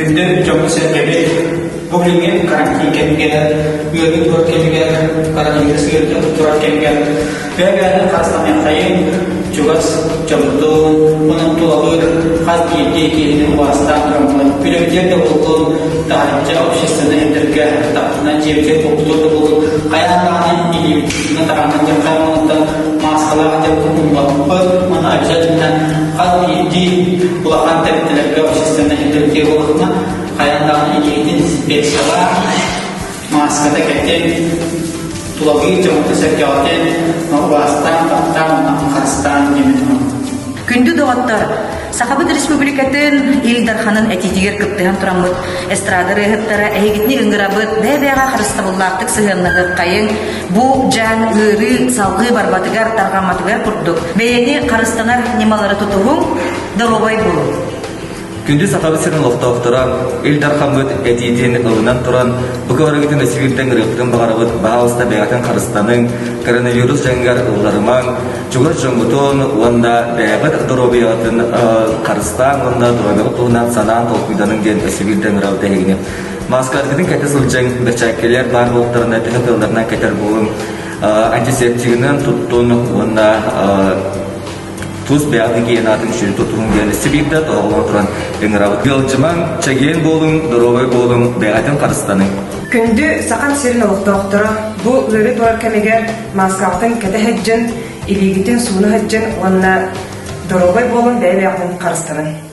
Күндү дьоммут-сэргэбит, бу билиҥҥи карантин кэмигэр, ыарыы турар кэмигэр, коронавирус ыарыыта турар кэмигэр бэйэ-бэйэни харыстаныаххайыҥ, чугас дьоммутун, онон тулалыыр хас биирдии киһини убаастаан тураммыт, үлэбитигэр да буоллун, таһырдьа общественнай сирдэргэ таптынан дьиэбитигэр буолбутугар да буоллун, хайаан даҕаны илиибитин тараанан диэн хайаан мааскалаах диэн умнубаппыт уонна обязательно хас биирдии улахан тэрилтэлэргэ общественнай сирдэргэ буоллаххына хайаан даҕаны илиигитин дезинфекциялаах мааската кэтин тулалыыр дьоҥҥутун сэргэҕитин убаастаан таптаан уонна харыстаан диэмин Күндү доҕоттор, Сахабыт Республикатын Ил Дарханын этиитигэр кыттыһан тураммыт эстрада ырыаһыттара эһигитини ыҥырабыт, бэйэ-бэйэҕэ харыстабыллаахтык сыһыаннаһыаххайыҥ, бу дьаҥ ыарыы салҕыы барбатыгар, тарҕамматыгар курдук бэйэни харыстанар ньымалары тутуһуҥ, доруобай буолуҥ. Күндү Сахабыт сирин олохтоохторо, Ил Дархаммыт этиитин ылынан туран, бу кыбарыгытын өссө ырыаппытын баҕарабыт, баһаалыста бэйэҕитин харыстаныҥ, коронавирус дьаҥыгар ылларымаҥ, чугас дьоҥҥутун уонна бэйэҕит доруобуйаҕытын харыстааҥ уонна доруобуйаҕыт туһунан санаан толкуйданыҥ диэн өссө биирдэ ыҥырабыт эһигини. Мааскаларгытын кэтэ сылдьыҥ, бэрчээккилэр баар буолтарына төһө кыалларынан кэтэр буолуҥ, антисептигынан туттун уонна тус бэйэҕит гигиенатын сүрүн тутуһуҥ диэн өссө биирдэ тоһоҕолоон туран ыҥырабыт. Ыалдьымаҥ, чэгиэн буолуҥ, доруобай буолуҥ, бэйэҕитин харыстаныҥ. Күндү Сахам сирин олохтоохторо, бу ыарыы турар кэмигэр мааскаҕытын кэтэ сылдьын, илиигитин сууна сылдьын уонна доруобай буолун бэйэ-бэйэҕитин харыстанын.